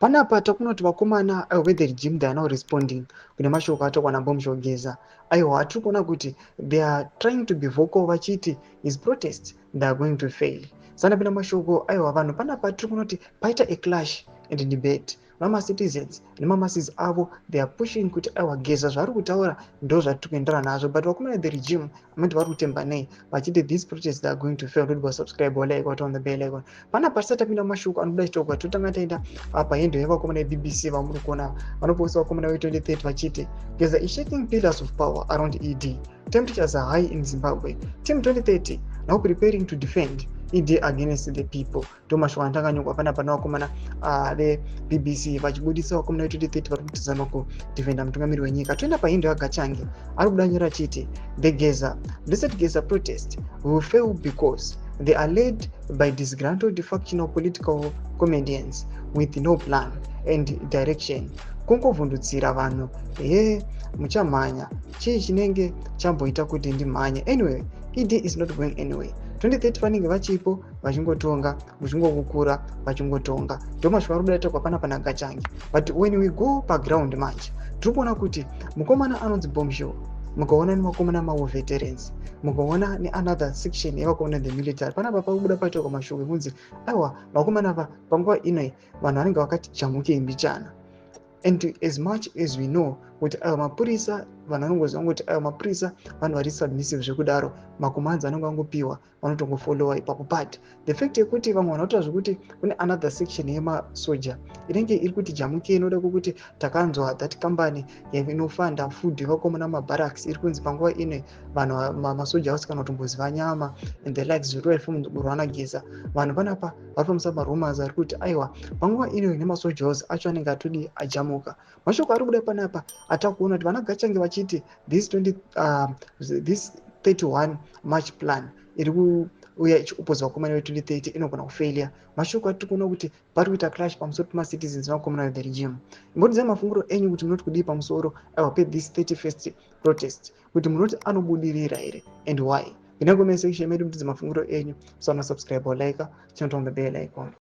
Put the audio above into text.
Panapa takunoti vakomana ve the regime, they are now responding kune mashoko ataurwa naBombshell Geza. Aiwa, tiri kuona kuti they are trying to be vocal, vachiti his protest, they are going to fail. Sanapinda mashoko, aiwa, vanhu panapa tiri kuona kuti paita a clash and debate. Vamacitizens nemamasses avo, they are pushing kuti aiwa, Geza zvaari kutaura ndo zvatiri kuenderana nazvo, but vakomana the regime amati vari kutemba nei, vachiti these protests are going to fail. Toti vasubscribe, walike, waturn on the bell icon. Panapa tisati tapinda mashoko anobuda chitogwa, totanga taenda pahandle yevakomana veBBC vamuri kuona vanoposta vakomana ve2030 vachiti Geza is shaking pillars of power around ED. Temperatures are high in Zimbabwe. Team 2030 now preparing to defend ED against the people. Ndo mashoko andakanyorwa panapa nevakomana veBBC vachibudisa vakomana ve2030 vari kutizama kudefenda mutungamiri wenyika. Toenda pahandle yaGachange, ari kuda nyora achiti the Geza Reset Geza protest will fail because they are led by disgruntled factional political comedians with no plan and direction. Kungovhundutsira vanhu he, muchamhanya. Chii chinenge chamboita kuti ndimhanye? Anyway, ED is not going anyway. 2030 vanenge vachipo, vachingotonga, muchingokukura, vachingotonga. Ndo mashoko ari kuda taurwa panapa naGachange. But when we go paground manje, tiri kuona kuti mukomana anonzi Bombshell, mukaona nevakomana mavo veterans, mukaona neanother section yevakomana the military, panapa pakubuda paitaurwa mashoko ekunzi aiwa, vakomana va panguva inoi vanhu vanenge vakati jamukei mbichana. And as much as we know kuti aiwa, mapurisa, vanhu vanongoziva kuti aiwa, mapurisa vanhu vari submissive zvekudaro, macommands anenge angopiwa vanotongofollowa ipapo. But the fact yekuti vamwe vanotaura zvekuti kune another section yemasoja inenge iri kuti jamukei, inoda kwekuti takanzwa that company inofanda food yevakomana mabarracks iri kunzi panguva ino vanhu masoja havasi kana kutomboziva nyama and the likes, zviri vaifumurwa Geza. Vanhu panapa vari pamusana marumors ari kuti aiwa, panguva ino nemasojas acho anenge atodi ajamuka. Mashoko ari kuda panapa atakuona kuti vana Gachange vachiti this 20, this 31 March plan iri kuuya ichiopposa vakomana ve2030 inogona kufailure. Mashoko atiri kuona kuti pari kuita clash pamusoro pemacitizens nevakomana vethe regime. Imbotidzai mafunguro enyu kuti munoti kudii pamusoro, aiwa, pethis 31st protest, kuti munoti anobudirira here and why. Pinai comment section medu mutidze mafunguro enyu. Musaona subscribe or like, chinotombe bell icon.